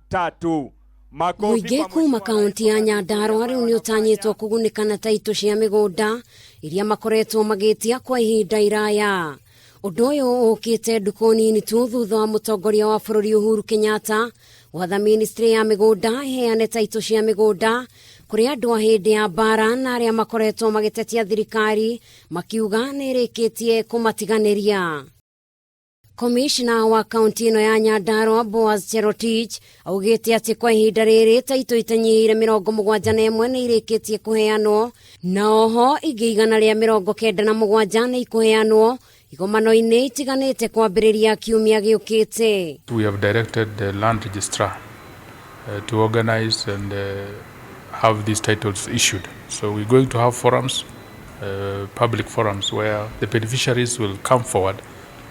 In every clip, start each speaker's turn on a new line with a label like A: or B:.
A: Tatu. Makofi
B: Mũingĩ
A: kwa
B: kuma
A: Mheshimiwa
B: kaunti
A: Rais
B: ya Nyandarua rĩu nĩ ũtanyĩtwo kũgunĩka na taitũ cia mĩgũnda iria makoretwo magĩtia kwa ihinda iraya. Ũndũ ũyũ ũkĩte ndukũ nini tu thutha wa mũtongoria wa bũrũri Uhuru Kenyatta gwatha ministry ya mĩgũnda ĩheane taitũ cia mĩgũnda kũrĩ andũ a hĩndĩ ya mbara na arĩa makoretwo magĩtetia thirikari makiuga nĩ ĩrĩkĩtie kũmatiganĩria. Komishna wa kaunti ĩno ya Nyandarua Boaz Cherotich augĩte atĩ kwa ihinda rĩrĩ taitũ itanyihĩire 71 nĩ irĩkĩtie kũheanwo na oho ingĩ 197 nĩ ikũheanwo igomano-inĩ itiganĩte kwambĩrĩria kiumia gĩũkĩte.
C: We have directed the land registrar to organize and have these titles issued. So we're going to have forums, public forums, where the beneficiaries will come forward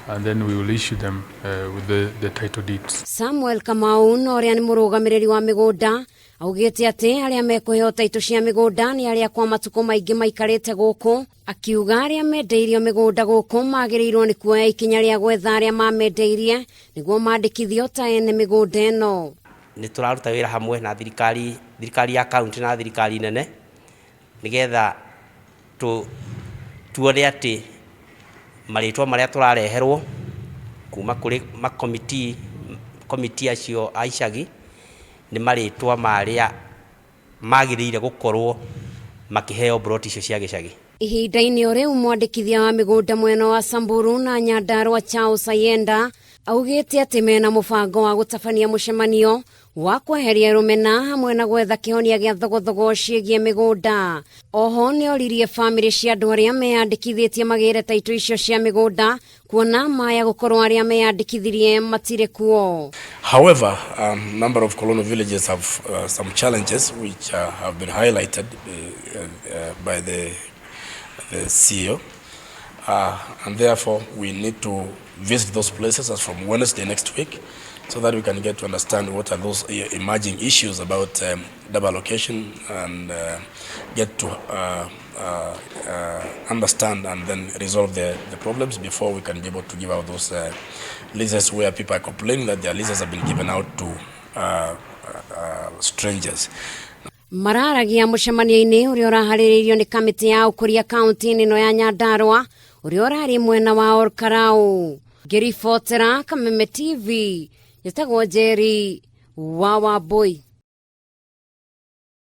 C: and then we will issue them with the title deeds.
B: Samuel Kamau na ũrĩa nĩ mũrũgamĩrĩri wa mĩgũnda augĩte atĩ arĩa mekũheo taitũ cia mĩgũnda nĩ arĩa kwa matukũ maingĩ maikarĩte gũkũ, akiuga arĩa mendeirio mĩgũnda gũkũ magĩrĩirwo nĩ kuoya ikinya rĩa gwetha arĩa mamendeirie nĩguo mandĩkithio ta ene mĩgũnda ĩno.
D: Nĩ tũraruta wĩra hamwe na thirikari ya kaunti na thirikari nene nĩgetha tuone atĩ marĩtwa marĩa tũrareherwo kuma kũrĩ makomiti komiti acio a icagi nĩ marĩtwa marĩa magĩrĩire gũkorwo makĩheo mburoti icio cia gĩcagi.
B: Ihinda-inĩ o rĩu, mwandĩkithia wa mĩgũnda mwena wa Samburu na Nyandarua Charles Ayenda augĩte atĩ mena mũbango wa gũtabania mũcemanio wa kweheria rũmena hamwe na gwetha kĩhonia gĩa thogothogo ciĩgiĩ mĩgũnda. Oho nĩ oririe bamĩrĩ cia andũ arĩa meyandĩkithĩtie magĩre taitũ icio cia mĩgũnda kuona maya gũkorwo arĩa meyandĩkithirie matirĩ kuo.
E: However, a number of colonial villages have some challenges which have been highlighted by the CEO. And therefore, we need to visit those places as from Wednesday next week so that we can get to understand what are those emerging issues about double allocation and get to understand and then resolve the problems before we can be able to give out those leases where people are complaining that their leases have been given out to strangers.
B: Mararagia mũcemanio-inĩ ũrĩa ũraharĩrĩirio nĩ kamĩtĩ ya ũkũria kaunti-inĩ ĩno ya Nyandarua ũrĩa ũrarĩ mwena wa Olkalou. Ngĩribotera Kameme TV, njĩtagwo Njeri wa Wambui.